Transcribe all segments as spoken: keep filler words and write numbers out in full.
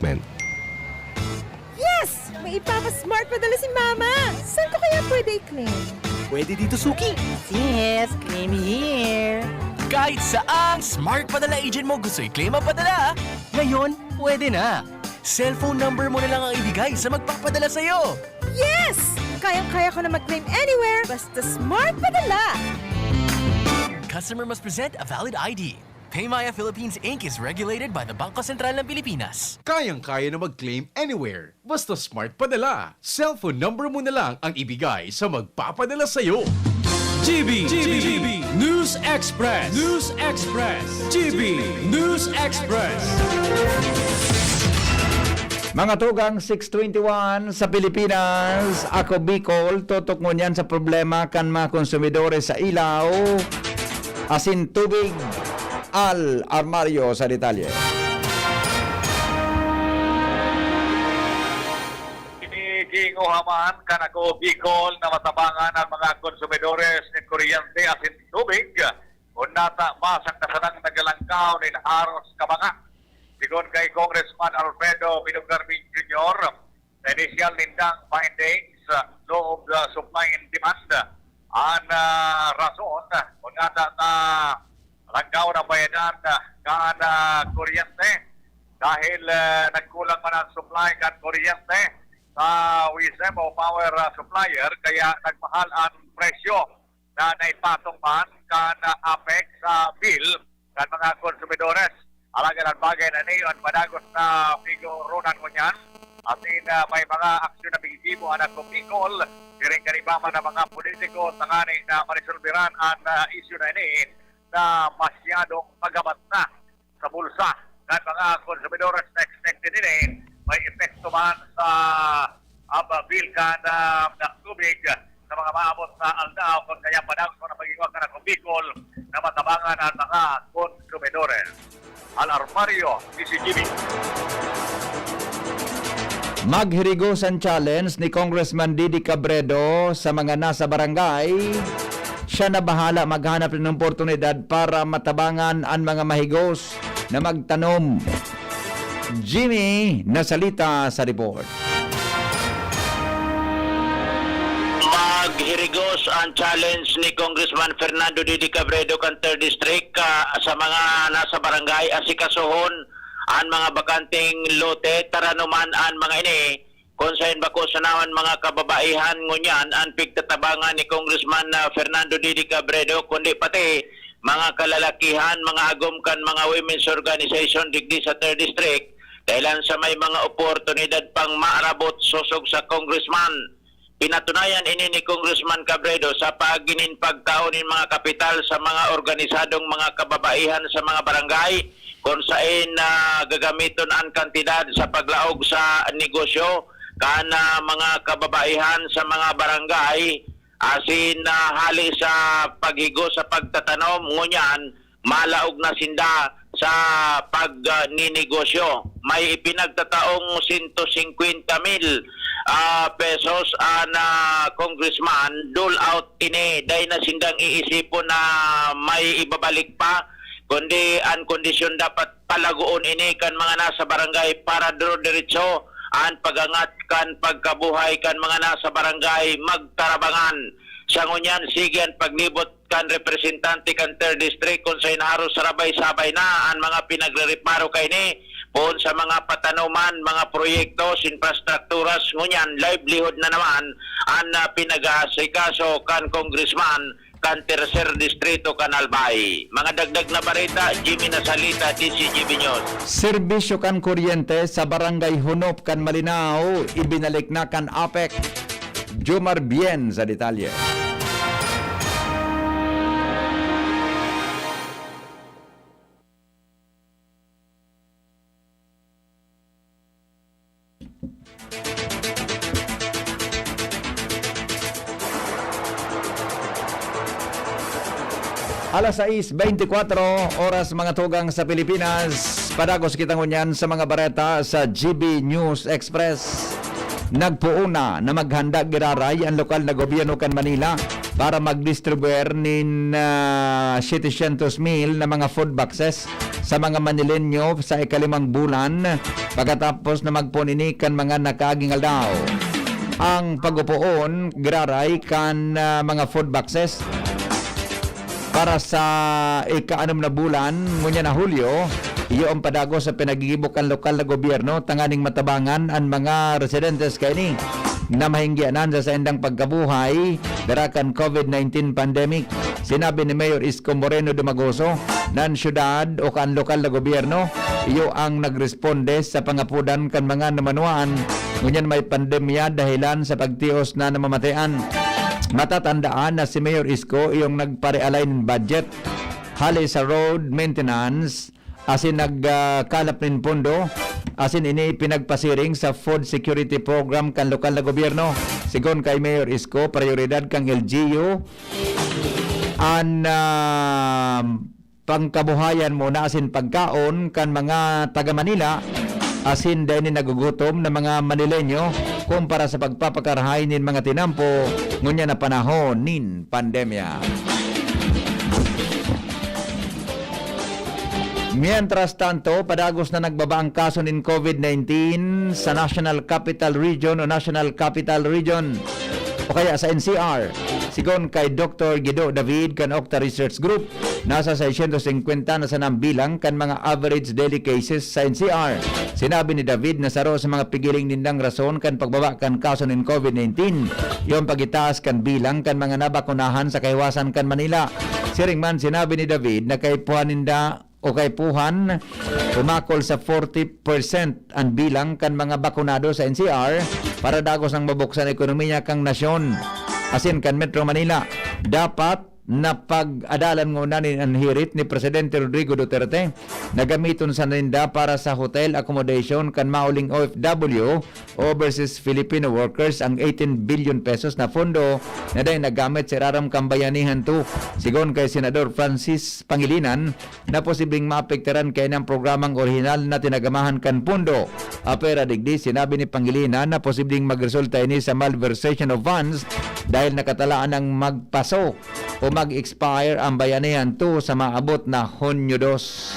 Men. Yes! May ipapa-smart padala si Mama! Saan ko kaya pwede i-claim? Pwede dito, Suki! Sis, claim here! Kahit saang smart padala agent mo gusto i-claim ang padala, ngayon, pwede na! Cellphone number mo na lang ang ibigay sa magpapadala sa'yo! Yes! Kayang-kaya ko na mag-claim anywhere, basta smart padala! Customer must present a valid I D. Paymaya Philippines Inc is regulated by the Bangko Sentral ng Pilipinas. Kayang-kaya na mag-claim anywhere. Basta smart padala. Cellphone number mo na lang ang ibigay sa magpapadala sa'yo. G B, G B, News Express, News Express, G B News Express. Mga tugang, six twenty-one sa Pilipinas, Ako Bicol, tutok ngunyan sa problema kan mga konsumidores sa ilaw asin tubig. Al Armario sa detalye. Ginigingoha man kan Ako Bicol na matabangan an mga konsumidores nin kuryente asin tubig, kun nata masak na sanang nagalangkaw nin haros kabanga. Sigon kay Congressman Alfredo Pino Carmen Junior, sa inisyal nindang findings, ah, loob, ah, supply and demand, ah, an, ah, rason, ah, kun nata ta langkaw na bayadan, ah, kan, ah, kuryente dahil, ah, nagkulang man ang supply kan kuryente sa WISM o power, ah, supplier, kaya nagmahal ang presyo na naipatong man kan, ah, APEC sa bill kan mga konsumidores. Alagad an bagay na ini an madagos na pigoronan ngunyan, asin, ah, may mga aksyon na gigibo an Ako Bicol, siring kan iba man na mga politiko, tanganing na maresolberan an, ah, isyu na ini na masyadong magabat na sa bulsa kan mga konsumidores na expected ini may epekto man sa, ah, bill kan, ah, tubig sa mga maabot na aldaw, kun kaya padagos na pag-iwag kan Ako Bicol na matabangan an mga konsumidores. Al Armario, D C G B. Maghirigos an challenge ni Congressman Didi Cabredo sa mga nasa barangay. Siya na bahala maghanap nin oportunidad para matabangan an mga mahigos na magtanom. Jimmy Nasalita sa report. Maghirigos an challenge ni Congressman Fernando Didi Cabredo kan third District, ah, sa mga nasa barangay, asikasohon an mga bakanteng lote, taranuman an mga ini, kun saen bako sana an mga kababaihan ngunyan an pigtatabangan ni Congressman, ah, Fernando Didi Cabredo, kundi pati mga kalalakihan, mga agom kan mga women's organization digdi sa third District, dahelan sa may mga oportunidad pang maarabot sosog sa congressman. Pinatunayan ini ni Congressman Cabredo sa paagi nin pagtao nin mga kapital sa mga organisadong mga kababaihan sa mga barangay, kun saen na gagamiton an kantidad sa paglaog sa negosyo kan, ah, mga kababaihan sa mga barangay, asin, ah, hali sa paghigo sa pagtatanom, ngunyan, malaog na sinda sa pagninegosyo. May ipinagtataong sento singkwenta mil, ah, pesos an, ah, congressman, dole out ini. Dai na sindang iisipon na may ibabalik pa, kundi an kondisyon dapat palagoon ini kan mga nasa barangay para duro-diretso an pag-angat kan pagkabuhay kan mga nasa barangay magtarabangan. Sa ngunyan, sige an paglibot kan representante kan third District kun saen haros sarabay-sabay na an mga pinagrereparo kaini poon sa mga patanoman, mga proyektos, infrastrukturas, ngunyan livelihood na naman an, ah, pinag-aasikaso kan congressman kan Tercer Distrito kan Albay. Mga dagdag na bareta, Jimmy Nasalita, D C G B News. Serbisyo kan kuryente sa Barangay Hunop kan Malinao, ibinalik na kan APEC. Jomar Bien sa detalye. Alas sais beintikwatro, oras mga tugang sa Pilipinas. Padagos kita ngunyan sa mga bareta sa G B News Express. Nagpoon na na maghanda giraray an lokal na gobyerno kan Manila para magdistribuir nin, ah, setecientos mil na mga food boxes sa mga Manileño sa ikalimang bulan, pagkatapos na magpoon ini kan mga nakaaging aldaw. Ang pag-upoon giraray kan, ah, mga food boxes para sa ika-anom na bulan ngunyan na Hulyo, iyo ang padagos sa pinagigibo kan lokal na gobyerno tanganing matabangan an mga residentes kaini na mahinggianan sa saindang pagkabuhay dara kan COVID nineteen pandemic. Sinabi ni Mayor Isko Moreno Dumagoso na an syudad o kan lokal na gobyerno iyo ang nagresponde sa pangapodan kan mga namanwaan ngunyan may pandemya dahelan sa pagtios na namamatean. Matatandaan na si Mayor Isko iyong nagparealay nin budget hali sa road maintenance asin nagkalap nin pondo asin ini pinagpasiring sa food security program kan lokal na gobyerno. Sigon kay Mayor Isko, prayoridad kan L G U an, ah, pangkabuhayan muna asin pagkaon kan mga taga Manila asin dai ni nagugutom na mga Manileño kumpara sa pagpapakarahay nin mga tinampo ngunyan na panahon nin pandemya. Mientras tanto, padagos na nagbaba ang kaso nin COVID nineteen sa National Capital Region o National Capital Region o kaya sa N C R. Sigon kay Doktor Guido David kan Octa Research Group, nasa seiscientos cincuenta na sana ang bilang kan mga average daily cases sa N C R. Sinabi ni David na saro sa mga pigiling nindang rason kan pagbaba kan kaso nin COVID nineteen, yung pagitaas kan bilang kan mga nabakunahan sa kahiwasan kan Manila. Siring man, sinabi ni David na kaipuhan ninda o kaipuhan, umakol sa forty percent an bilang kan mga bakunado sa N C R para dagos ang mabuksan ekonomiya kan nasyon asin kan Metro Manila. Dapat na pag-adalan nguna nin an hirit ni Presidente Rodrigo Duterte na gamiton sa ninda para sa hotel accommodation kan mahuling O F W o overseas Filipino workers ang eighteen billion pesos na pondo na dai nagamit sa irarom kan Bayanihan two. Sigon kay Senador Francis Pangilinan, na posibleng maapektaran kaini an programang orihinal na tinagamahan kan pondo. Apera digdi, sinabi ni Pangilinan na posibleng magresulta ini sa malversation of funds dahil nakatalaan ang magpaso o mag-expire ang Bayanihan two sa maabot na Hunyo dos.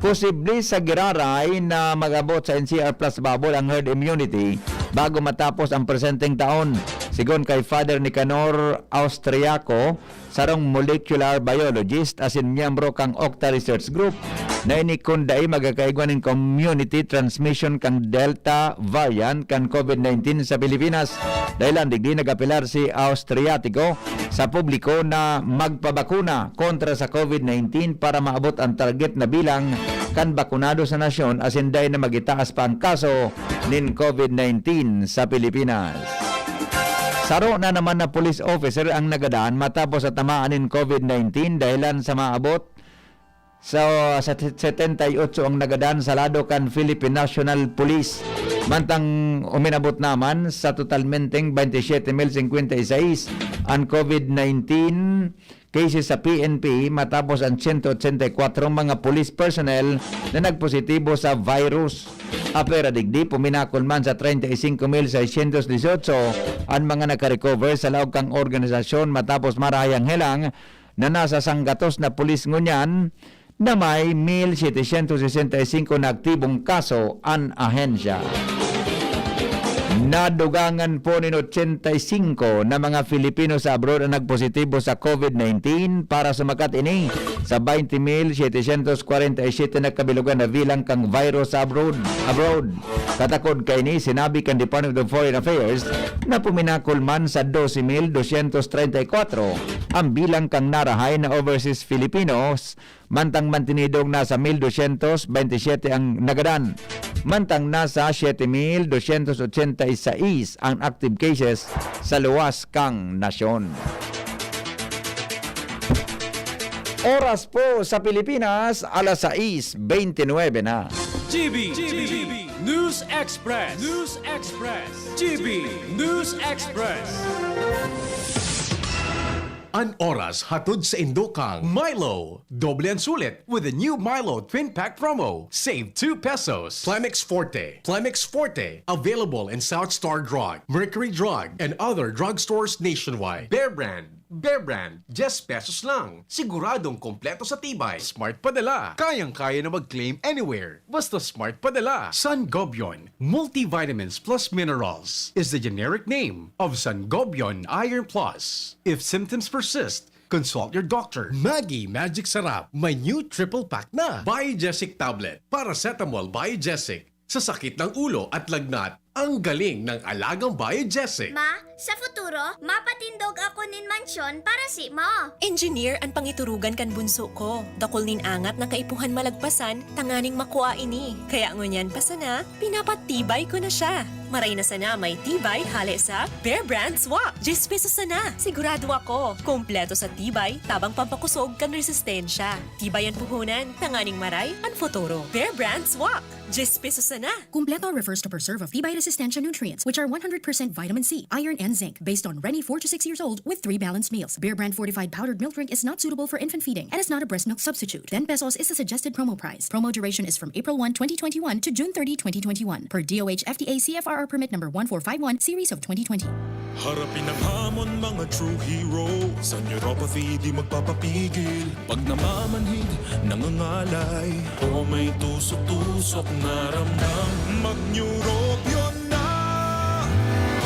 Posible sa giraray na mag-abot sa N C R Plus Bubble ang herd immunity bago matapos ang presenteng taon. Sigon kay Father Nicanor Austriaco, sarong molecular biologist asin miyembro kan Octa Research Group, na ini kun dai magkakaigwa nin community transmission kan Delta variant kan COVID nineteen sa Pilipinas. Dahilan digdi, nag-apelar si Austriatico sa publiko na magpabakuna kontra sa COVID nineteen para maabot ang target na bilang kan bakunado sa nasyon asin dai na magitaas pa ang kaso nin COVID nineteen sa Pilipinas. Saro na naman na police officer ang nagadan matapos sa tamaan nin COVID nineteen dahilan sa maabot sa, sa setenta y ocho ang nagadan sa lado kan Philippine National Police. Mantang uminabot naman sa totalmenteng veintisiete mil cincuenta y seis an COVID nineteen cases sa P N P matapos ang sento otsenta y kwatro mga police personnel na nagpositibo sa virus. Apera digdi, puminakol man sa treinta y cinco mil seiscientos dieciocho an mga nakarecover sa laog kan organisasyon matapos marahay ang helang na nasa sanggatos na pulis ngunyan na may mil setecientos sesenta y cinco na aktibong kaso an ahensya. Nadugangan po nin ochenta y cinco na mga Filipino sa abroad ang nagpositibo sa COVID nineteen para sumakat ini sa baynte mil setecientos kwarenta y siyete na kabilogan na bilang kan virus sa abroad. Abroad. Katakod kaini, sinabi kan Department of Foreign Affairs na puminakol man sa dose mil doscientos treinta y cuatro ang bilang kan narahay na overseas Filipinos, mantang mantinidong nasa mil doscientos veintisiete ang nagadan, mantang nasa siete mil doscientos ochenta y seis ang active cases sa luwas kan nasyon. Oras po sa Pilipinas, alas sais beintinuebe na. G B, G B, News Express, News Express, G B News Express. An oras hatod sa indo kang Milo. Doble ang sulit with the new Milo Twin Pack Promo. Save two pesos. Plemex Forte. Plemex Forte. Available in South Star Drug, Mercury Drug, and other drugstores nationwide. Bear Brand. Bear Brand. Diyes pesos lang. Siguradong kompleto sa tibay. Smart padala. Kayang-kaya na mag-claim anywhere. Basta smart padala. Sangobion Multivitamins Plus Minerals is the generic name of Sangobion Iron Plus. If symptoms persist, consult your doctor. Maggi Magic Sarap, may new triple pack na. Biogesic Tablet, Paracetamol Biogesic. Sa sakit ng ulo at lagnat, ang galing ng alagang Biogesic. Ma, sa futuro, mapatindog ako nin mansyon para si mo. Engineer an pangiturugan kan bunso ko. Dakul nin angat na kaipuhan malagpasan tanganing makua ini. Kaya ngunyan pa sana, pinapatibay ko na siya. Maray na sana may tibay hale sa Bear Brand Swak. Diyes pesos sana. Sigurado ako. Kompleto sa tibay, tabang pampakusog kan resistensya. Tibay an puhunan, tanganing maray an futuro. Bear Brand Swak. Diyes pesos sana. Kumpleto refers to preserve of tibay-resistensya nutrients, which are one hundred percent vitamin C, iron, and zinc, based on Reni four to six years old with three balanced meals. Bear Brand fortified powdered milk drink is not suitable for infant feeding and is not a breast milk substitute. Ten pesos is the suggested promo price. Promo duration is from April one, twenty twenty-one to June thirty, twenty twenty-one, per D O H F D A C F R R permit number one four five one, series of twenty twenty. Harapin ang hamon, mga true hero. Sa neuropathy di magpapapigil. Pag namamanhid, nangangalay, o may tusok-tusok na ramdam, mag-neurobion na.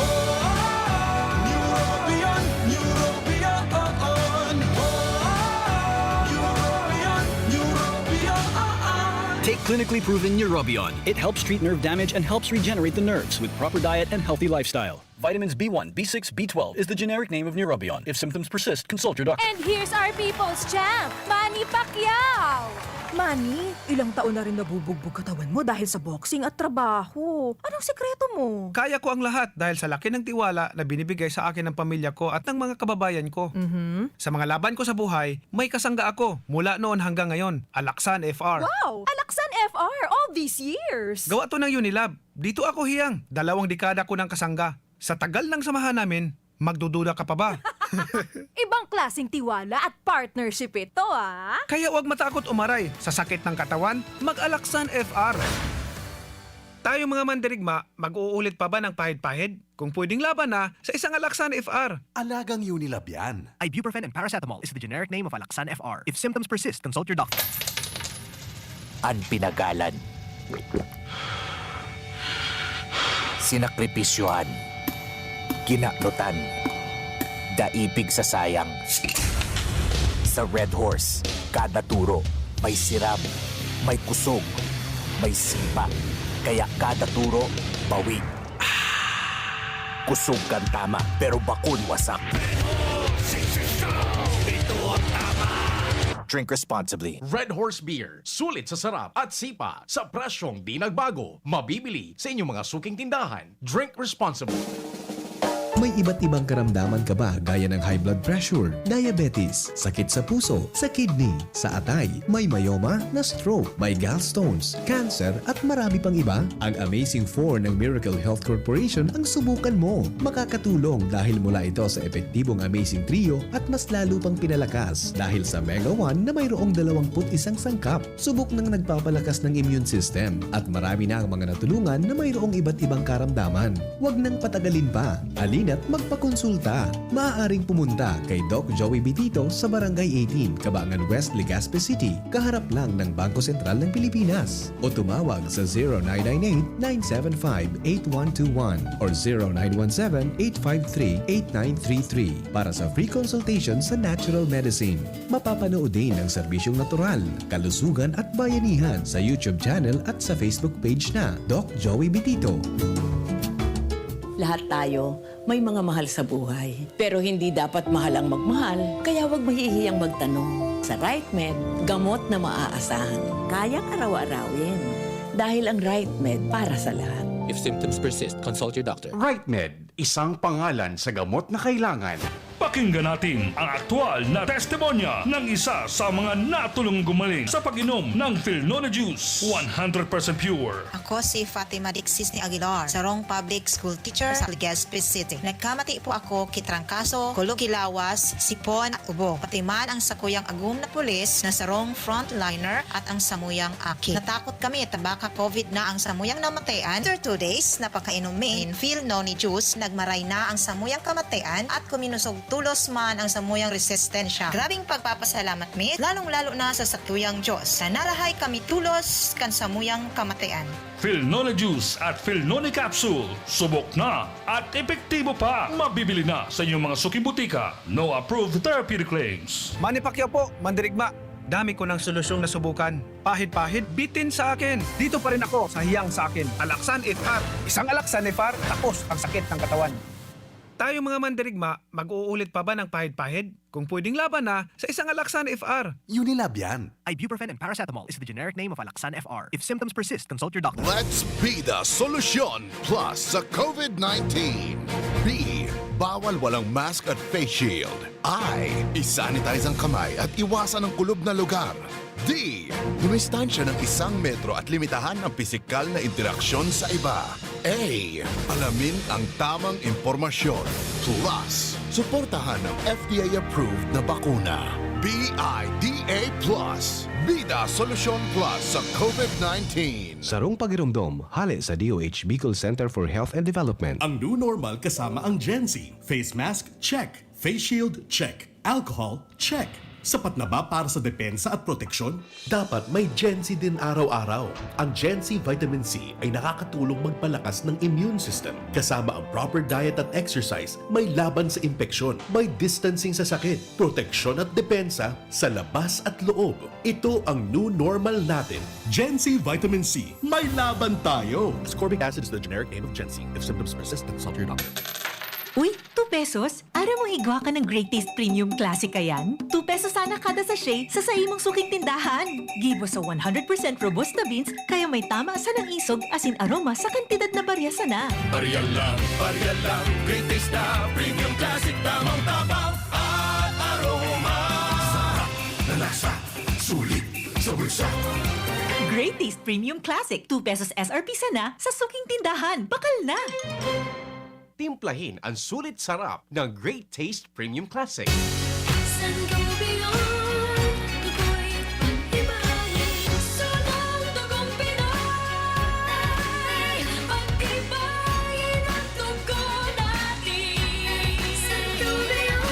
Oh, oh, oh. Neurobion, neurobion, oh, oh. Oh, oh, oh. Neurobion, neurobion, oh, oh. Take clinically proven Neurobion. It helps treat nerve damage and helps regenerate the nerves with proper diet and healthy lifestyle. Vitamins B one, B six, B twelve is the generic name of Neurobion. If symptoms persist, consult your doctor. And here's our people's champ, Manny Pacquiao! Manny, ilang taon na rin nabubugbog katawan mo dahil sa boxing at trabaho. Anong sikreto mo? Kaya ko ang lahat dahil sa laki ng tiwala na binibigay sa akin ng pamilya ko at ng mga kababayan ko. Mhm. Sa mga laban ko sa buhay, may kasangga ako mula noon hanggang ngayon, Alaksan F R. Wow! Alaksan F R all these years! Gawa to ng Unilab. Dito ako hiyang, dalawang dekada ko ng kasangga. Sa tagal ng samahan namin, magdududa ka pa ba? Ibang klaseng tiwala at partnership ito, ah! Kaya huwag matakot umaray sa sakit ng katawan, mag-Alaksan F R. Tayo mga mandirigma, mag-uulit pa ba ng pahid-pahid? Kung pwedeng laban na, sa isang Alaksan F R. Alagang Unilab yan. Ibuprofen and paracetamol is the generic name of Alaxan F R. If symptoms persist, consult your doctor. An pinagalan. Sinakripisyohan. Kinanutan. Daipig sa sayang. Sa Red Horse, kada turo, may siram, may kusog, may sipa. Kaya kada turo, bawi. Kusog kan tama, pero bakun wasak. Drink responsibly. Red Horse Beer. Sulit sa sarap at sipa sa presyong di nagbago. Mabibili sa inyong mga suking tindahan. Drink responsibly. May iba't ibang karamdaman ka ba gaya ng high blood pressure, diabetes, sakit sa puso, sa kidney, sa atay, may myoma, na stroke, may gallstones, cancer at marami pang iba? Ang Amazing four ng Miracle Health Corporation ang subukan mo. Makakatulong dahil mula ito sa epektibong Amazing Trio at mas lalo pang pinalakas dahil sa Mega one na mayroong dalawampu't isang sangkap. Subok ng nagpapalakas ng immune system at marami na ang mga natulungan na mayroong iba't ibang karamdaman. Huwag nang patagalin pa. Halina't magpakonsulta. Maaaring pumunta kay Doc Joey Bitito sa Barangay eighteen, Cabangan West, Legazpi City, kaharap lang ng Bangko Sentral ng Pilipinas. O tumawag sa zero nine nine eight, nine seven five, eight one two one or zero nine one seven, eight five three, eight nine three three para sa free consultation sa natural medicine. Mapapanood din ang serbisyong natural, kalusugan at bayanihan sa YouTube channel at sa Facebook page na Doc Joey Bitito. Lahat tayo may mga mahal sa buhay. Pero hindi dapat mahal ang magmahal, kaya huwag mahihiyang magtanong. Sa RightMed, gamot na maaasahan. Kayang araw-arawin. Dahil ang RightMed para sa lahat. If symptoms persist, consult your doctor. RightMed, isang pangalan sa gamot na kailangan. Pakinggan natin ang aktual na testimonya ng isa sa mga natulong gumaling sa pag-inom ng Filnone Juice, one hundred percent pure. Ako si Fatima Dixis ni Aguilar, sarong public school teacher sa Legazpi City. Nagkamati po ako ki trangkaso, kulog ki lawas, sipon, ubo. Pati man ang sakuyang agom na pulis na sarong frontliner at ang samuyang aki. Natakot kami ta baka covid na ang samuyang namatayan. After two days na pagkainom mi nin Filnone Juice, nagmaray na ang samuyang kamatayan at kuminosog tolos man ang samuyang resistensya. Grabeng pagpapasalamat mi, lalong-lalo na sa satuyang Diyos, na narahay kami tolos kan samuyang kamatayan. Filnone Juice at Filnone Capsule, subok na at epektibo pa. Mabibili na sa inyong mga suking butika. No approved therapeutic claims. Manny Pacquiao po, mandirigma. Dami ko ng solusyong nasubukan. Pahid-pahid, bitin sa akin. Dito pa rin ako sa hiyang sa akin. Alaxan F R. Isang Alaxan F R, tapos ang sakit ng katawan. Tayo mga mandirigma, mag-uulit pa ba ng pahid-pahid? Kung pwedeng laban na, sa isang Alaxan F R. Unilab yan. Ibuprofen and paracetamol is the generic name of Alaxan F R. If symptoms persist, consult your doctor. Let's be the solution plus sa covid nineteen. B, bawal walang mask at face shield. I, isanitize ang kamay at iwasan ang kulob na lugar. D, dumistansya ng isang metro at limitahan ang pisikal na interaksyon sa iba. A, alamin ang tamang impormasyon. Plus, suportahan ang F D A-approved na bakuna. B I D A plus. Bida Solusyon Plus sa covid nineteen. Sarong pagiromdom, hale sa D O H Bicol Center for Health and Development. Ang new normal kasama ang Gen Z. Face mask, check. Face shield, check. Alcohol, check. Sapat na ba para sa depensa at proteksyon? Dapat may Gen Z din araw-araw. Ang Gen Z Vitamin C ay nakakatulong magpalakas ng immune system. Kasama ang proper diet at exercise, may laban sa impeksyon, may distancing sa sakit, proteksyon at depensa sa labas at loob. Ito ang new normal natin. Gen Z Vitamin C, may laban tayo! Ascorbic acid is the generic name of Gen Z. If symptoms persist, consult your doctor. Uy, two pesos? Aram mo igwa ka ng Great Taste Premium Classic kayan? Two pesos sana kada sachet sa saimong suking tindahan. Gibo sa one hundred percent robusta beans, kaya may tama sanang isog asin aroma sa kantidad na barya sana. Barya lang, barya lang, Great Taste na Premium Classic, tamang tabang at aroma. Sarap na lasa, sulit sa bulsa. Great Taste Premium Classic, two pesos S R P sana sa suking tindahan. Bakal na! Timplahin ang sulit sarap ng Great Taste Premium Classic. Sangobion, tukoy pagtibayin, sunong dugong Pinoy. Pagtibayin ang dugo natin. Sangobion,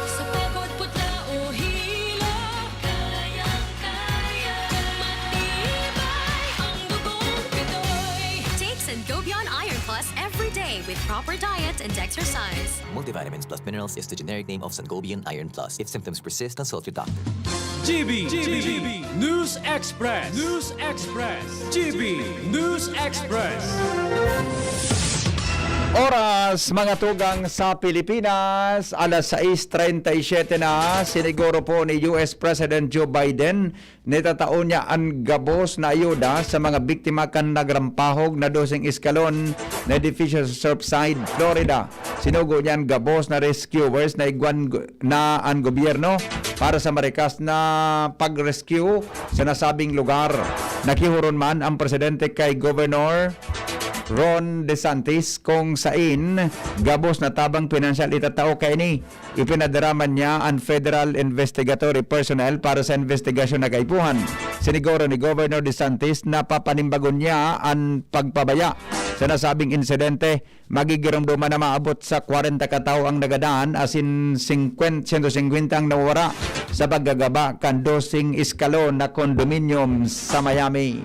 sa pagod, putla o hilo, kayang-kaya. Matibay ang dugong Pinoy. Take Sangobion Iron Plus every day with proper diet and exercise. Multivitamins plus minerals is the generic name of Sangobion Iron Plus. If symptoms persist, consult your doctor. G B, G B, News Express, News Express, G B News Express. Oras, mga tugang sa Pilipinas, alas sais treinta y siete na. Siniguro po ni U S President Joe Biden na itatao niya an gabos na ayuda sa mga biktima kan nagrampahog na doseng eskalon na edifisyo sa Surfside, Florida. Sinugo niya an gabos na rescuers na igwan gu-, na an gobyerno para sa marikas na pag-rescue sa nasabing lugar. Nakihuron man ang presidente kay Governor Ron DeSantis kung sain gabos na tabang pinansyal itatao kaini. Ipinadarama niya an federal investigatory personnel para sa investigasyon na kaipuhan. Siniguro ni Governor DeSantis na papanimbagon niya an pagpabaya sa nasabing insidente. Magigiromdoman na maabot sa kwarenta ka tawo ang nagadan, asin singkwen-, sento singkwenta ang nawawara sa paggagaba kan doseng eskalon na condominium sa Miami.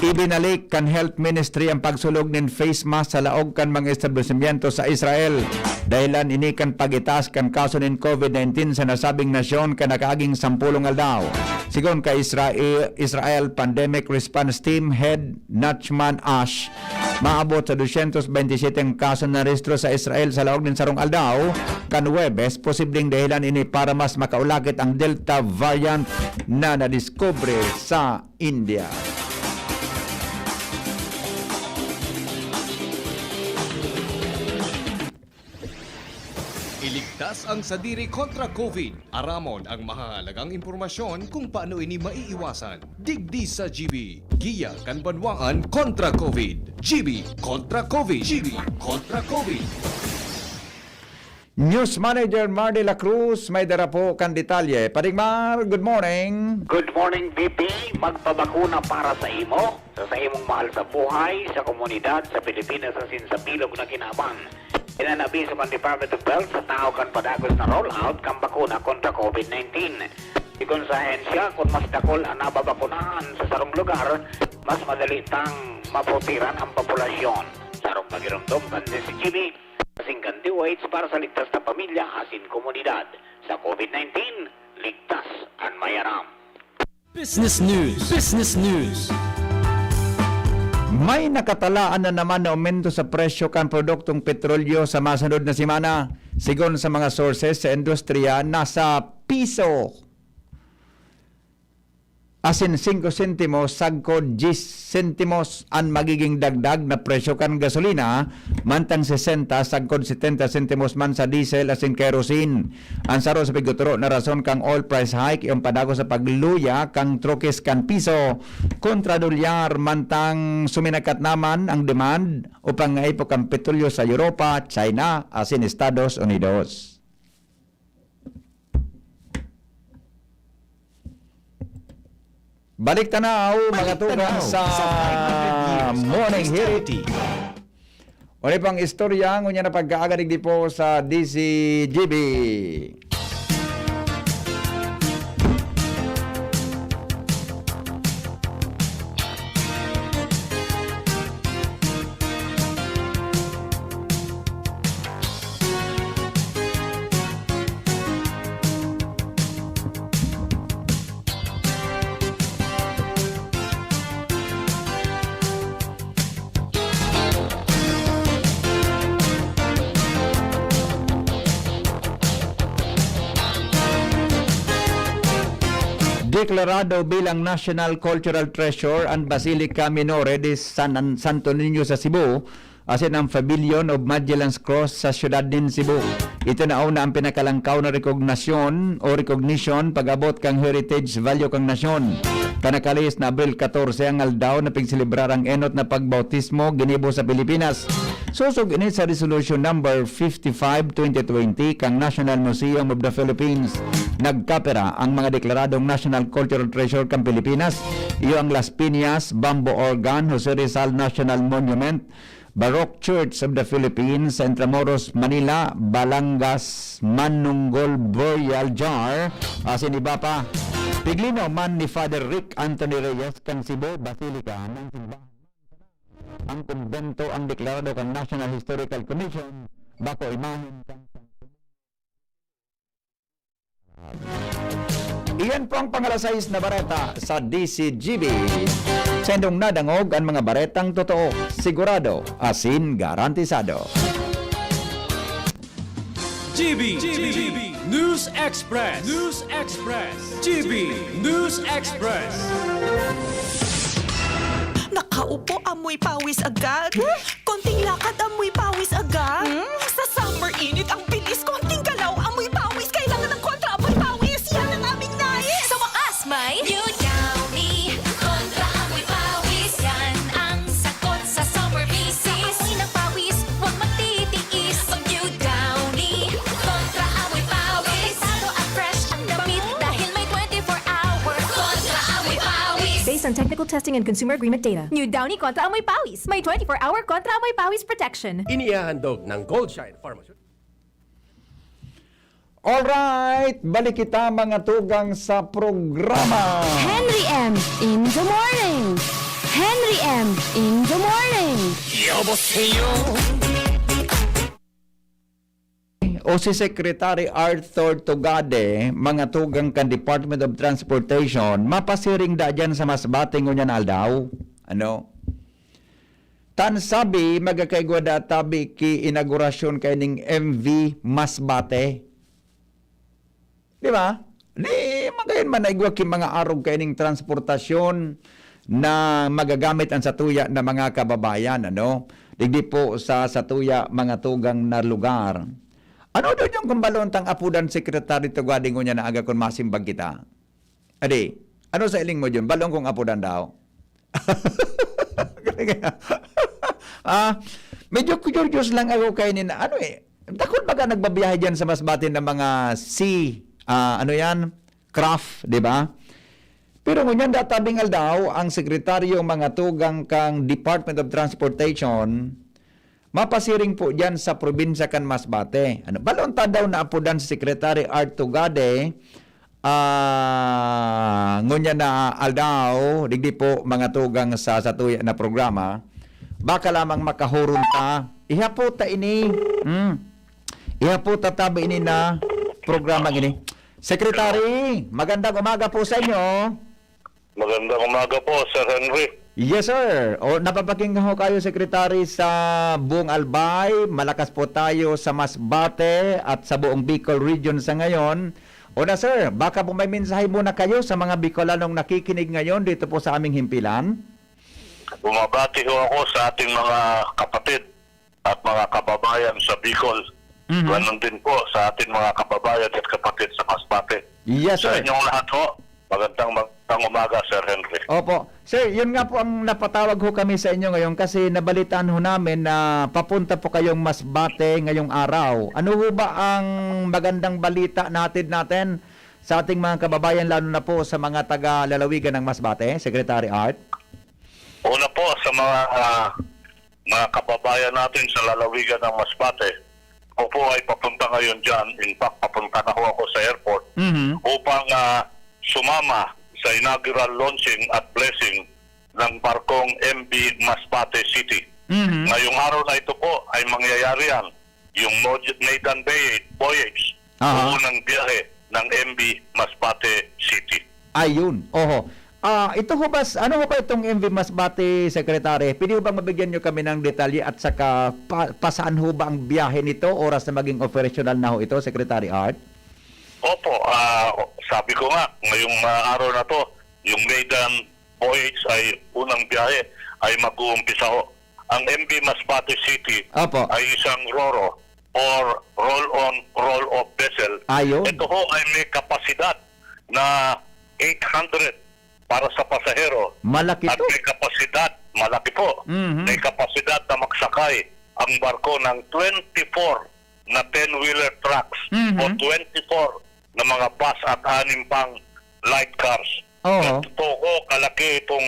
Ibinalik kan Health Ministry ang pagsulog nin face mask sa laog kan mga establisimyento sa Israel. Dahilan ini kan pag-itaas kan kaso nin covid nineteen sa nasabing nasyon kan nakaaging sampulong aldaw. Sigon kay Isra-, Israel Pandemic Response Team Head Nachman Ash, maabot sa dosyentos bente y siyete ang kaso na narehistro sa Israel sa laog nin sarong aldaw. Kan Huwebes, posibleng dahilan ini para mas makaulakit ang Delta variant na nadiskubre sa India. Ligtas ang sadiri kontra COVID. Aramon ang mahahalagang impormasyon kung paano ini maiiwasan. Digdi sa G B, Giya kan Banwaan kontra COVID. G B kontra COVID. G B kontra COVID. News Manager Mar de la Cruz, may dara po kan detalye. Paring Mar, good morning. Good morning, B P. Magpabakuna para sa imo, sa, sa imong mahal sa buhay, sa komunidad, sa Pilipinas, asin sa bilog na kinaban. Yan an abiso kan Department of Health sa tahaw kan padagos na rollout kan bakuna kontra COVID nineteen. Sigon sa ahensya, kun mas dakul an nababakunahan sa sarong lugar, mas madali tang maputiran ang populasyon. Sarong pagiromdom kan D Z G B, asin kan D O H para sa ligtas na pamilya asin komunidad. Sa COVID nineteen, ligtas an may aram. Business News. Business News. May nakatalaan na naman na aumento sa presyo kan produktong petrolyo sa masunod na semana. Sigon sa mga sources sa industriya, nasa piso asin singko sentimos sagkod dyes sentimos an magiging dagdag na presyo kan gasolina, mantang sesenta sagkod setenta sentimos man sa diesel asin kerosene. An saro sa pigtuturo na rason kan oil price hike iyo an padagos sa pagluya kan trokes kan piso kontra dolyar, mantang suminakat naman ang demand o pangaipo kan petrolyo sa Europa, China asin Estados Unidos. Balik tanaw, mga tugang, sa five hundred years of Morning Hirit. Christianity. Uni pang istorya, ngunyan na pagkaaga digdi po sa D Z G B. Deklarado bilang National Cultural Treasure an Basilica Minore de San, Santo Niño sa Cebu, asin ang Pavilion of Magellan's Cross sa siyudad nin Cebu. Ito na una ang pinakalangkaw na rekognasyon o recognition pag-abot kan heritage value kan nasyon. Kan nakalihis na Abril katorse ang aldaw na pigselebrar ang enot na pagbautismo ginibo sa Pilipinas. Sosog ini sa Resolution Number fifty-five twenty twenty kan National Museum of the Philippines. Nagkapira ang mga deklaradong National Cultural Treasure kan Pilipinas. Iyo ang Las Piñas Bamboo Organ, Jose Rizal National Monument, Baroque Church of the Philippines sa Intramuros, Manila, Balangas, Manunggol Burial Jar, asin iba pa. Piglinaw man ni Father Rick Anthony Reyes kan Cebu Basilica, nang simbahan man sana ang kumbento ang deklarado kan National Historical Commission, bako imahen kan Santo Niño. Iyan po ang pang-alas sais na bareta sa D Z G B. Sa indong nadangog an mga baretang totoo, sigurado, asin garantisado. G B, G B, News Express. News Express. G B, News Express. Nakaupo, amoy pawis agad. Konting lakad, amoy pawis agad. Hmm? Sa summer init, ang bilis. Konting galaw, amoy pawis. Kailangan ng kontra amoy pawis. Yan ang aming nais. Sa wakas, may New Downy Kontra Amoy Pawis. Yan ang sagot sa summer visis. Amoy ng pawis, huwag magtitiis. Mag New Downy Kontra Amoy Pawis. Delikado at fresh ang damit dahil may twenty-four hour Kontra Amoy Pawis. Based on technical testing and consumer agreement data. New Downy Kontra Amoy Pawis. May twenty-four hour Kontra Amoy Pawis protection. Inihahandog ng Goldshine Pharmaceutical. Alright, balik kita, mga tugang, sa programa. Henry M in the morning. Henry M in the morning. 여보세요. O si Secretary Arthur Tugade, mga tugang kan Department of Transportation, mapasiring da dyan sa Masbate ngunyan aldaw. Ano? Tan sabi, magkakaigwa da tabi ki inaugurasyon kaining M V Masbate. Di ba? Di, magayon man na igwa ki mga arog kaining transportasyon na magagamit ang satuya na mga kababayan, ano? Digdi po sa satuya mga tugang na lugar. Ano daw yung kung balon tang apodan, Secretary Tugade, ngunyan na aga kun masimbag kita? Adi, ano sa iling mo dyan? Balon kong apodan daw? Ah, medyo curious lang ako kay ni ano eh. Dakul baga nagbabiyahe dyan sa Masbate ng mga sea, ah, ano yan? Craft, di ba? Pero ngunyan databing aldaw, ang sekretaryo mga tugang kang Department of Transportation, mapasiring po diyan sa probinsya kan Masbate. Ano, balon ta daw na apodan si Secretary Art Tugade, ah, ngunyan na aldaw, digdi po mga tugang sa satuya na programa, baka lamang makahuron ta. Ihapot ta ini. Hmm. Ihapot ta tabi ini na programa ini. Secretary, magandang umaga po sa inyo. Magandang umaga po, Sir Henry. Yes, sir. O, napapakinggan ko kayo, Secretary, sa buong Albay. Malakas po tayo sa Masbate at sa buong Bicol Region sa ngayon. Una, sir, baka po may mensahe muna kayo sa mga Bicolanong nakikinig ngayon dito po sa aming himpilan? Bumabati ho ako sa ating mga kapatid at mga kababayan sa Bicol. Mhm. Ganon din po sa ating mga kababayan at kapatid sa Masbate. Yes, Sa sir. inyong lahat ho, magandang, magandang umaga, Sir Henry. Opo. Sir, yun nga po ang napatawag ho kami sa inyo ngayon kasi nabalitaan ho namin na papunta po kayong Masbate ngayong araw. Ano ho ba ang magandang balita na hatid natin sa ating mga kababayan, lalo na po sa mga taga-lalawigan ng Masbate, Secretary Art? Una po, sa mga, ah, mga kababayan natin sa lalawigan ng Masbate, ako po ay papunta ngayon dyan. In fact, papunta na ho ako sa airport Mhm. upang, ah, sumama sa inaugural launching at blessing ng barkong M V Masbate City. Mhm. Ngayong araw na ito po ay mangyayari yan, yung Moj-, Maiden Voyage, Voyage, Aha. unang biyahe ng M V Masbate City. Ayun, oho. Ah, ito ho ba, s-, ano ho ba itong M V Masbate, Secretary? Pwede ho bang mabigyan nyo kami ng detalye at saka pa, pa saan ho ba ang biyahe nito, oras na maging operasyonal na ho ito, Secretary Art? Opo, ah, sabi ko nga, ngayong, ah, araw na to, yung maiden voyage ay unang biyahe ay mag-uumpisa ho. Ang M V Masbate City Opo. ay isang RoRo or roll-on, roll-off vessel. Ayun. Ito ho ay may kapasidad na eight hundred para sa pasahero Malaki at to. may kapasidad, malaki po, Mhm. may kapasidad na magsakay ang barko ng twenty-four na ten-wheeler trucks Mhm. o twenty-four na mga bus at anim pang light cars. Oo. Totoo, kalaki itong,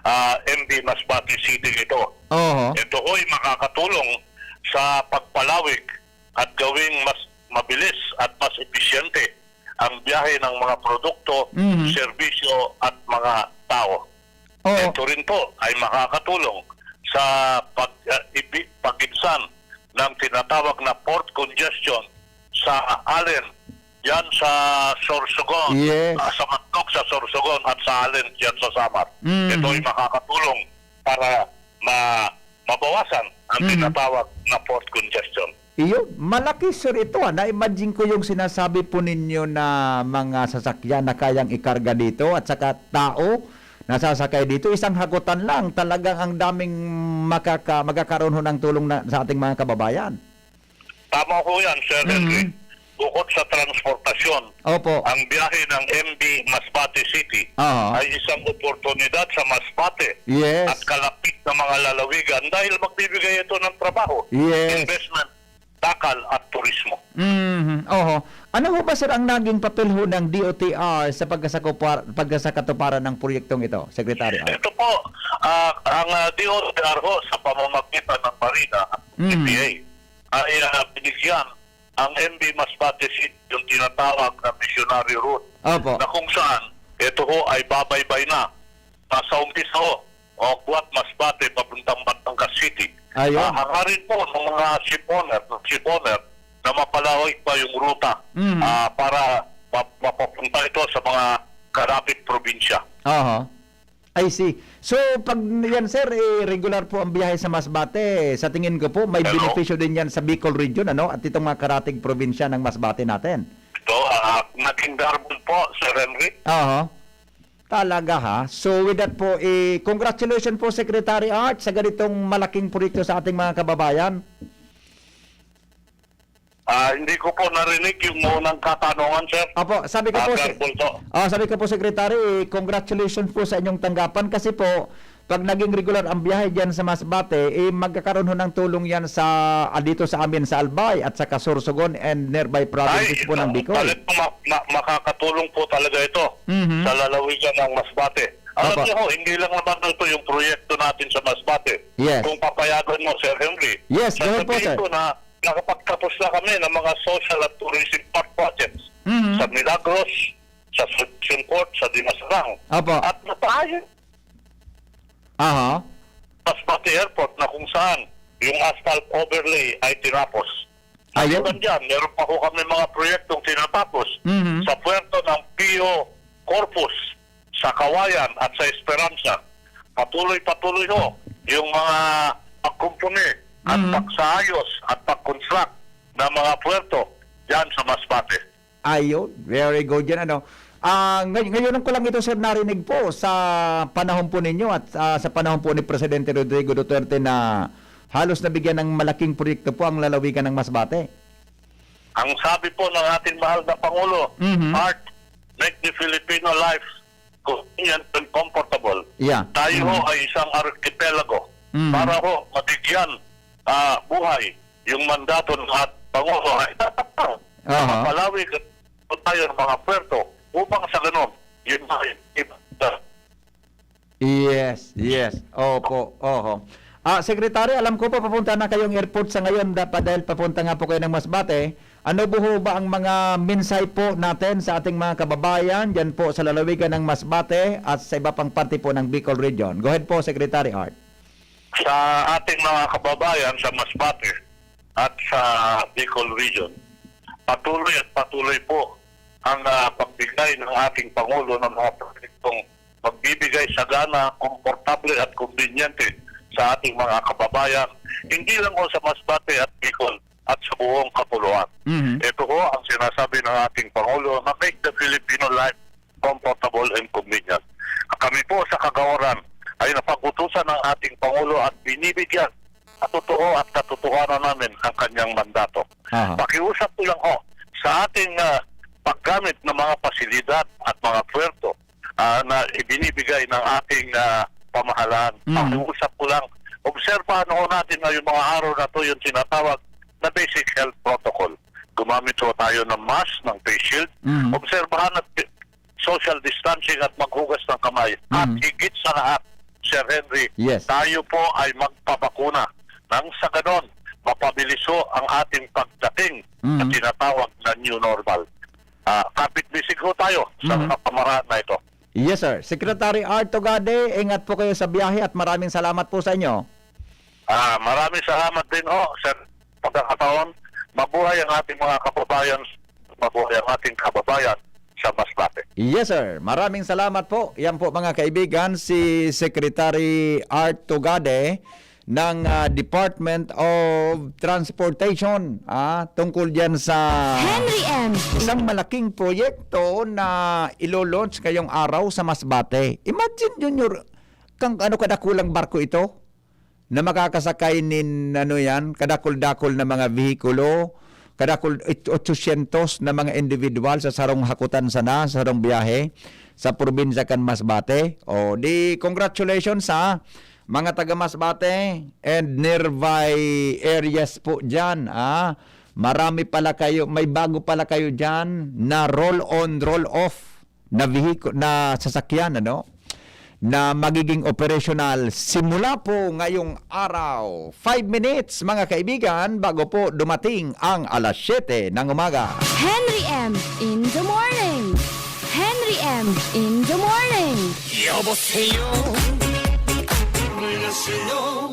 ah, M V Masbate City nito. Oo. Ito ho'y makakatulong sa pagpalawig at gawing mas mabilis at mas episyente ang biyahe ng mga produkto, Mhm. serbisyo at mga tao. Oo. Ito rin po ay makakatulong sa pag, ah, ibi-, pag-ibsan ng tinatawag na port congestion sa ALEN, yan sa Sorsogon, Yes. ah, sa Mandog sa Sorsogon at sa ALEN yan sa Samar. Mhm. Ito ay makakatulong para ma-, mabawasan ang Mhm. tinatawag na port congestion. Iyo, malaki, sir, ito, ah. Na-imagine ko yung sinasabi po ninyo na mga sasakyan na kayang ikarga dito at saka tao na sasakay dito. Isang hagutan lang, talagang ang daming makaka-, magkakaroon ho ng tulong na, sa ating mga kababayan. Tama ho yan, Sir Mhm. Henry. Bukod sa transportasyon, Opo. ang biyahe ng M V Masbate City Aha. ay isang oportunidad sa Masbate Yes. at kalapit na mga lalawigan dahil magbibigay ito ng trabaho, Yes. investment, takal at turismo. Mhm. Oho. Ano ho ba, sir, ang naging papel ho ng D O T R sa pagkasakupar-, pagkasakatuparan ng proyektong ito, Secretary Art? Ito po, ah, ang, ah, D O T R ho sa pamamagitan ng Marina, Mm. P P A, ay, ah, binigyan ang M V Masbate City yung tinatawag na missionary route Opo. na kung saan ito ho ay babaybay na sa, sa umpisa ho, o Guat Masbate papuntang Batangas City. Ayun. Ah, hangarin po ng mga ship owner, ship owner na mapalawig pa yung ruta, Mhm. ah, para ma-, mapapunta ito sa mga karapit probinsya. Aha. I see. So, pag yan, sir, eh, regular po ang biyahe sa Masbate, sa tingin ko po, may Hello? benepisyo din yan sa Bicol Region, ano? At itong mga karatig probinsya ng Masbate natin. Ito, ah, naging Darbon po, Sir Henry. Aha. Talaga, ha? So, with that po, eh, congratulations po, Secretary Art, sa ganitong malaking proyekto sa ating mga kababayan. Ah, hindi ko po narinig yung unang katanungan, sir. Opo, sabi ko Ah, po, Sir se- Bulto. Ah, sabi ko po, Secretary, congratulations po sa inyong tanggapan kasi po, pag naging regular ang biyahe diyan sa Masbate, eh, magkakaroon ho ng tulong yan sa, ah, dito sa amin sa Albay at sa Sorsogon and nearby provinces Ay, po ng Bicol. Talagang ma- ma- makakatulong po talaga ito Mhm. sa lalawigan ng Masbate. Alam Opo. niyo ho, hindi lang naman ito yung proyekto natin sa Masbate. Yes. Kung papayagan mo, Sir Henry, Yes, go ahead po, sasabihin sir. ko na nakapagtapos na kami ng mga social at tourism park projects Mhm. sa Milagros, sa Assumption Court, sa Dimasarang. Opo. At napaayos Aha. Masbate Airport na kung saan yung asphalt overlay ay tinapos. Ayun. Maliban dyan, meron pa ho kami mga proyektong tinatapos Mhm. sa puerto ng Pio Corpus, sa Kawayan at sa Esperanza. Patuloy-patuloy ho yung mga pagkumpuni at Mhm. pagsaayos at pag-construct ng mga puerto dyan sa Masbate. Ayun, very good yan, ano. Ah, ngay- ngayon ko lang ito, sir, narinig po sa panahon po ninyo at, ah, sa panahon po ni Presidente Rodrigo Duterte na halos nabigyan ng malaking proyekto po ang lalawigan ng Masbate. Ang sabi po ng ating mahal na Pangulo, Mhm. Art, make the Filipino life convenient and comfortable. Yeah. Tayo ho Mhm. ay isang archipelago. Mhm. Para ho mabigyan, ah, buhay yung mandato ng ating Pangulo ay dapat Aha. mapalawig at tayo ng mga puerto upang sa ganun, yun na yun. Yes, yes. Opo, oho. Ah, Secretary, alam ko po papunta na kayong airport sa ngayon, da- pa- dahil papunta nga po kayo ng Masbate. Ano po ho ba ang mga mensahe po natin sa ating mga kababayan dyan po sa lalawigan ng Masbate at sa iba pang parte po ng Bicol Region? Go ahead po, Secretary Art. Sa ating mga kababayan sa Masbate at sa Bicol Region, patuloy at patuloy po ang, ah, pagbigay ng ating Pangulo ng mga proyektong magbibigay sagana, komportable at kumbinyente sa ating mga kababayan, hindi lang ho sa Masbate at Bicol at sa buong kapuluan. Mhm. Ito ho ang sinasabi ng ating Pangulo na make the Filipino life comfortable and convenient. Kami po sa Kagawaran ay napag-utusan ng ating Pangulo at binibigyan sa totoo at katotohanan namin ang kanyang mandato. Aha. Pakiusap ko lang ho sa ating, ah, paggamit ng mga pasilidad at mga puerto, ah, na ibinibigay ng ating, ah, pamahalaan. Mm. Pakiusap ko lang, obserbahan ho natin ngayong mga araw na to yung tinatawag na basic health protocol. Gumamit ho tayo ng mask, ng face shield. Mm. Obserbahan at social distancing at maghugas ng kamay. At Mm. higit sa lahat, Sir Henry, Yes. tayo po ay magpabakuna nang sa ganon, mapabilis ho ang ating pagdating sa Mm. tinatawag na new normal. Ah, kapit-bisig ho tayo sa Mhm. mga pamamaraan na ito. Yes, sir. Secretary Art Tugade, ingat po kayo sa biyahe at maraming salamat po sa inyo. Ah, maraming salamat din ho, sir, pagkakataon. Mabuhay ang ating mga kababayan, mabuhay ang ating kababayan sa Masbate. Yes, sir. Maraming salamat po. Yan po, mga kaibigan, si Secretary Art Tugade ng, ah, Department of Transportation, ah, tungkol diyan sa Henry M. isang malaking proyekto na ilo-launch ngayong araw sa Masbate. Imagine, Junior, kang ano kadakulang barko ito na makakasakay nin, ano yan, kadakul-dakul na mga vehikulo, kadakul, it-, otsosyentos na mga individual sa sarong hakutan sana, sa sarong biyahe sa probinsya kan Masbate. O, di congratulations sa mga taga Masbate and nearby areas po dyan, ah. Marami pala kayo, may bago pala kayo dyan na roll on, roll off na vehicle, na sasakyan, ano, na magiging operasyonal simula po ngayong araw. Five minutes, mga kaibigan, bago po dumating ang alas siyete ng umaga. Henry M in the morning. Henry M in the morning. 여보세요.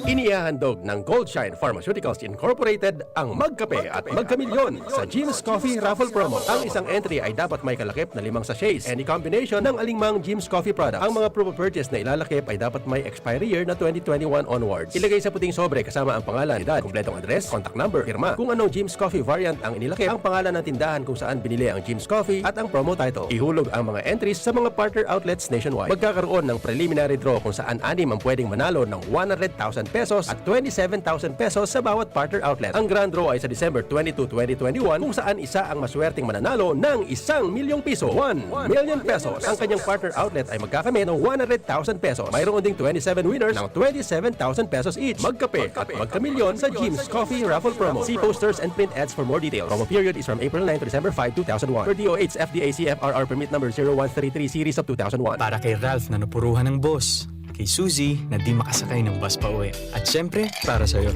Inihahandog ng Goldshine Pharmaceuticals Incorporated ang Magkape at Magkamilyon sa Jim's Coffee Raffle Promo. Ang isang entry ay dapat may kalakip na limang sachets, any combination ng alingmang Jim's Coffee product. Ang mga proof of purchase na ilalakip ay dapat may expiry year na twenty twenty-one onwards. Ilagay sa puting sobre kasama ang pangalan, edad, kompletong address, contact number, pirma. Kung anong Jim's Coffee variant ang inilakip, ang pangalan ng tindahan kung saan binili ang Jim's Coffee at ang promo title. Ihulog ang mga entries sa mga partner outlets nationwide. Magkakaroon ng preliminary draw kung saan anim ang pwedeng manalo ng one hundred thousand pesos at twenty-seven thousand pesos sa bawat partner outlet. Ang grand draw ay sa December twenty-two, twenty twenty-one, kung saan isa ang maswerteng mananalo ng isang milyong piso, one million pesos. Ang kanyang partner outlet ay magkakamit ng one hundred thousand pesos. Mayroon ding twenty-seven winners ng twenty-seven thousand pesos each. Magkape at magkamilyon sa Jim's Coffee Raffle Promo. See posters and print ads for more details. Promo period is from April nine to December five, two thousand one. Per D O H F D A C F R R permit number zero one three three series of two thousand one. Para kay Ralph na napuruhan ng boss, kay Suzy na di makasakay ng bus pa uwi, at syempre, para sa'yo.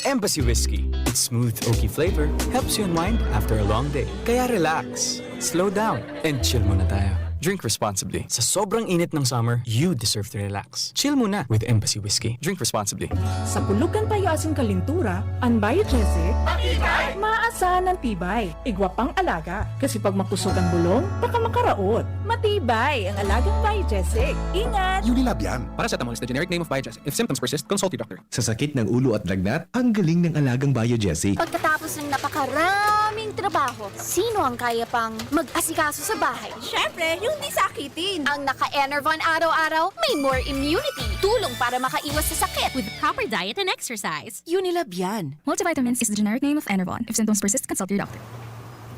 Embassy Whiskey. Its smooth, oaky flavor helps you unwind after a long day. Kaya relax, slow down, and chill muna tayo. Drink responsibly. Sa sobrang init ng summer, you deserve to relax. Chill muna with Embassy Whiskey. Drink responsibly. Sa pulog kan payo asin kalintura, an Biogesic, matibay, maasahan an tibay. Igwa pang alaga, kasi pag makusog an bulong, baka makaraot. Matibay ang alagang Biogesic. Ingat! Unilab yan. Paracetamol is the generic name of Biogesic. If symptoms persist, consult your doctor. Sa sakit ng ulo at lagnat, ang galing ng alagang Biogesic. Pagkatapos ng napakaraming trabaho, sino ang kaya pang mag-asikaso sa bahay? Siyempre, yung di sakitin. Ang naka-Enervon araw-araw, may more immunity. Tulong para makaiwas sa sakit. With proper diet and exercise. Unilab yan. Multivitamins is the generic name of Enervon. If symptoms persist, consult your doctor.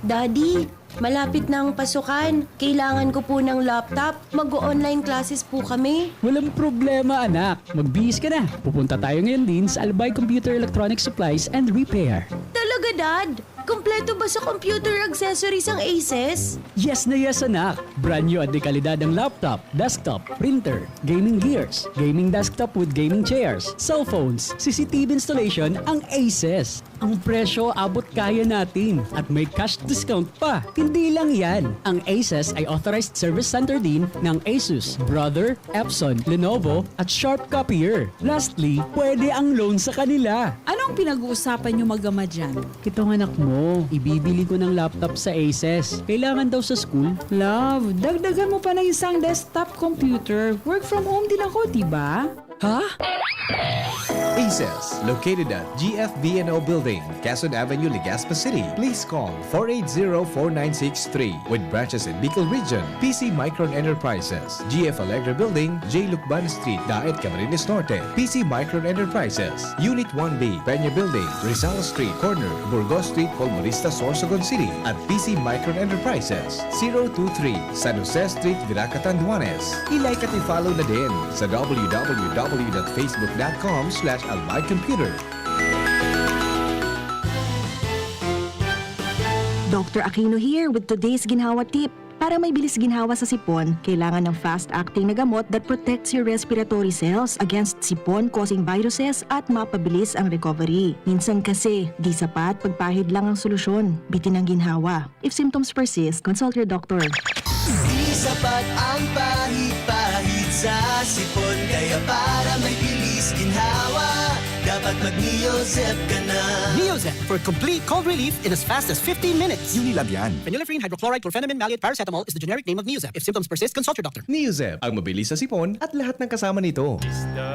Daddy, malapit na ang pasukan. Kailangan ko po ng laptop. Mag-o-online classes po kami. Walang problema, anak. Magbihis ka na. Pupunta tayo ngayon din sa Albay Computer Electronic Supplies and Repair. Talaga, Dad? Kompleto ba sa computer accessories ang Aces? Yes na yes, anak! Brand new at de kalidad ang laptop, desktop, printer, gaming gears, gaming desktop with gaming chairs, cellphones, C C T V installation ang Aces. Ang presyo abot kaya natin at may cash discount pa. Hindi lang yan, ang Aces ay authorized service center din ng Asus, Brother, Epson, Lenovo, at Sharp Copier. Lastly, pwede ang loan sa kanila. Anong pinag-uusapan niyo mag-ama diyan? Itong anak mo, ibibili ko ng laptop sa Aces. Kailangan daw sa school. Love, dagdagan mo pa ng isang desktop computer. Work from home din ako, di ba? Ha? Aces, located at G F B N O Building, Quezon Avenue, Legazpi City. Please call four eight zero, four nine six three. With branches in Bicol Region, P C Micron Enterprises, G F Alegre Building, J Lucban Street, Daet, Camarines Norte. P C Micron Enterprises, Unit one B, Peña Building, Rizal Street, corner Burgos Street, Colmonista, Sorsogon City, at P C Micron Enterprises, zero two three, San Jose Street, Virac, Catanduanes. I-like at i-follow na din sa w w w dot facebook dot com slash albay computer. Doctor Aquino here with today's Ginhawa Tip. Para may bilis ginhawa sa sipon, kailangan ng fast-acting na gamot that protects your respiratory cells against sipon-causing viruses at mapabilis ang recovery. Minsan kasi, di sapat pagpahid lang ang solusyon. Bitin ang ginhawa. If symptoms persist, consult your doctor. Di sapat ang pahid-pahid sa sipon, kaya para may bilis ginhawa, dapat mag-Neozep ka na. Neozep for complete cold relief in as fast as fifteen minutes. Unilab yan. Phenylephrine, hydrochloride, chlorphenamine, maleate, paracetamol is the generic name of Neozep. If symptoms persist, consult your doctor. Neozep, ang mabilis sa sipon at lahat ng kasama nito. Isda.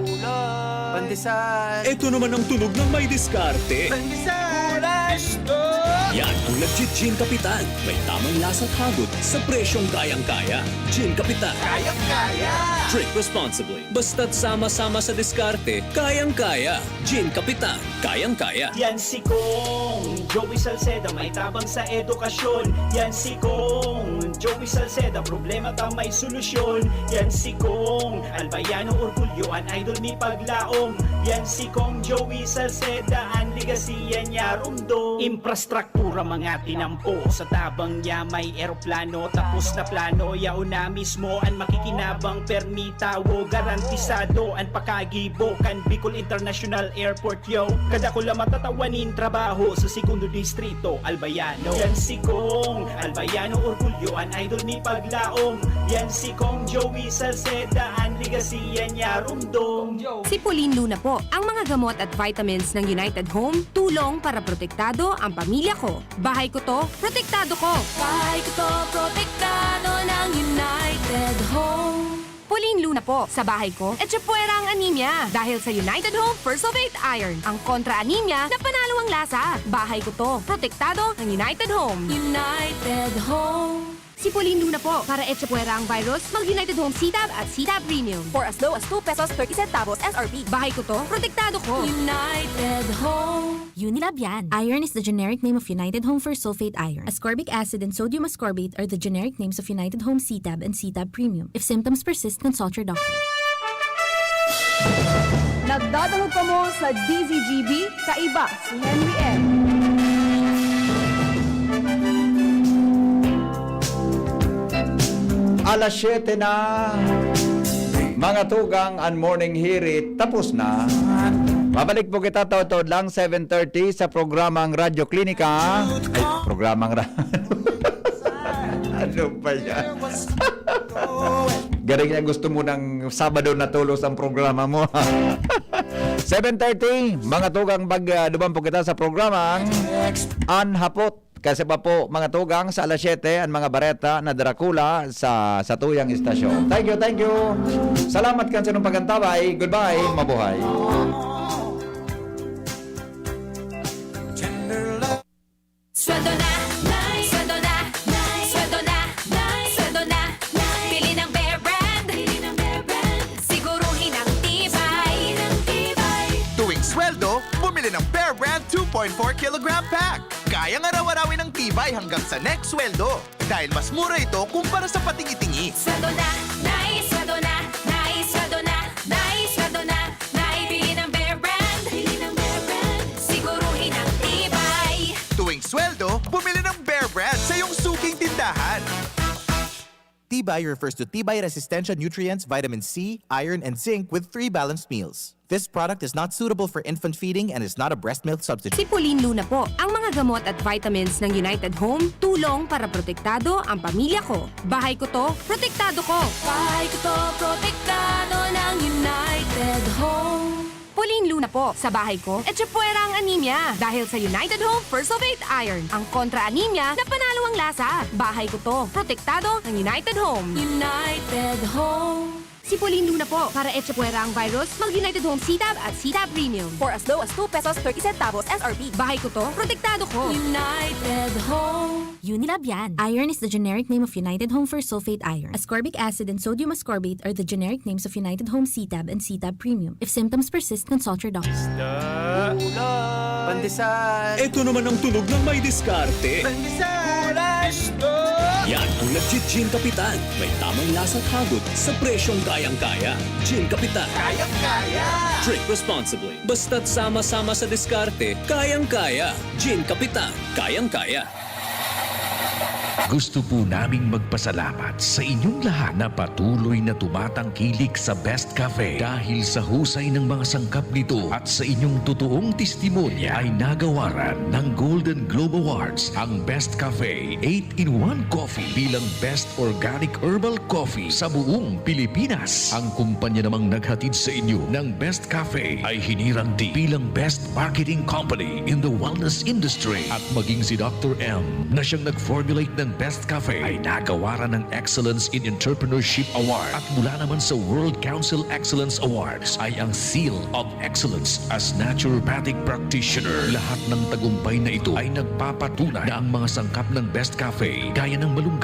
Ulam. Pandesal. Ito naman ang tunog ng may diskarte. Pandesal. Isda. Yan ang nagji-Gin Kapitan. May tamang lasa at hagod sa presyong kayang-kaya. Gin Kapitan. Kayang-kaya. Drink responsibly. Basta't sama-sama sa diskarte, kayang-kaya. Gin Kapitan, kayang-kaya. Yan si Kong Joey Salceda, may tabang sa edukasyon. Yan si Kong Joey Salceda, problema ta may solusyon. Yan si Kong Albayano Orgulyo, an idol mi paglaom. Yan si Kong Joey Salceda, an legacy yan niya rumdom. Infrastruktura mga tinampo, sa tabang niya may eroplano. Tapos na plano, yaon na mismo an makikinabang, permi tawo, garantisado an pakagibo kan Bicol International Airport, yo. Kadakula matatawa nin trabaho sa Segundo Distrito, Albayano. Yan si Kong Albayano Orgulyo, an idol mi paglaom. Yan si Kong Joey Salceda, an legacy yan niya rumdom. Si Pauline Luna po, ang mga gamot at vitamins ng United Home, tulong para protektado ang pamilya ko. Bahay ko to, protektado ko. Bahay ko to, protektado ng United Home. Pauline Luna po, sa bahay ko, etsa puwera ang anemia. Dahil sa United Home First of Eight Iron, ang kontra anemia na panalo ang lasa. Bahay ko to, protektado ng United Home. United Home. Sipulin Luna po. Para echapuwera ang virus, mag United Home C-Tab at C-Tab Premium. For as low as two pesos thirty centavos S R P. Bahay ko to, protektado ko. United Home. Unilab yan. Iron is the generic name of United Home Fersulfate Iron. Ascorbic acid and sodium ascorbate are the generic names of United Home C-Tab and C-Tab Premium. If symptoms persist, consult your doctor. Nagdadangog kamo sa D Z G B, kaiba si Henry M. Alas siyete na, mga tugang, an morning hirit tapos na. Mabalik po kita taud-taud lang, seven thirty, sa programang Radyo Klinika. Ay, programang ra-, ano ba yan? Galing niya, gusto mo ng Sabado na tolos ang programa mo. Seven thirty, mga tugang, pag, ah, duman po kita sa programang An Hapot. Kasi pa po, mga tugang, sa alas siyete, ang mga bareta na Dracula sa, sa tuyang istasyon. Thank you, thank you. Salamat kan sa inyong pag-antabay. Goodbye. Mabuhay. Sweldo na, Nay! Sweldo na, Nay! Sweldo na, Nay! Sweldo na, Nay! Bili ng Bear Brand! Bili ng Bear Brand! Siguruhin ang tibay! Ng tibay! Tuwing sweldo, bumili ng Bear Brand two point four kilogram pack. Kayang araw-arawin ang tibay hanggang sa next sweldo. Dahil mas mura ito kumpara sa patingi-tingi. Sweldo na, Nay! Sweldo na, Nay! Sweldo na, Nay! Sweldo na, Nay! Bili ng Bear Brand! Bili ng Bear Brand! Siguruhin ang tibay! Tuwing sweldo, bumili ng Bear Brand sa iyong suking tindahan. Tibay refers to tibay resistensya nutrients, vitamin C, iron, and zinc with three balanced meals. This product is not suitable for infant feeding and is not a breast milk substitute. Sipulin Luna po. Ang mga gamot at vitamins ng United Home, tulong para protektado ang pamilya ko. Bahay ko to, protektado ko. Bahay ko to, protektado ng United Home. Pauling Luna po. Sa bahay ko, echapuwera ang anemia. Dahil sa United Home Fersulfate Iron, ang kontra-anemia na panalo ang lasa. Bahay ko to. Protektado ng United Home. United Home. Sipulin Luna po. Para echapuwera ang virus, mag United Home C-Tab at C-Tab Premium. For as low as two pesos thirty centavos S R P. Bahay ko to. Protektado ko. United Home. Unilab yan. Iron is the generic name of United Home Fersulfate Iron. Ascorbic acid and sodium ascorbate are the generic names of United Home C-Tab and C-Tab Premium. If symptoms persist, consult your doctor. Isda. Ulam. Pandesal. Ito naman ang tunog ng may diskarte. Pandesal. Ulam. Isda. Yan ang nagji-Gin Kapitan. May tamang lasa at hagod sa presyong kayang-kaya. Gin Kapitan. Kayang-kaya. Drink responsibly. Basta't sama-sama sa diskarte, kayang-kaya. Gin Kapitan. Kayang-kaya. Gusto po naming magpasalamat sa inyong lahat na patuloy na tumatangkilik sa Best Cafe. Dahil sa husay ng mga sangkap nito at sa inyong totoong testimonya ay nagawaran ng Golden Globe Awards ang Best Cafe eight-in-one Coffee bilang Best Organic Herbal Coffee sa buong Pilipinas. Ang kumpanya namang naghatid sa inyo ng Best Cafe ay hinirang din bilang Best Marketing Company in the Wellness Industry. At maging si Doctor M na siyang nag-formulate ng Best Cafe ay nagawaran ng Excellence in Entrepreneurship Award. At mula naman sa World Council Excellence Awards ay ang Seal of Excellence as Naturopathic Practitioner. Lahat ng tagumpay na ito ay nagpapatunay na ang mga sangkap ng Best Cafe, gaya ng malunggay,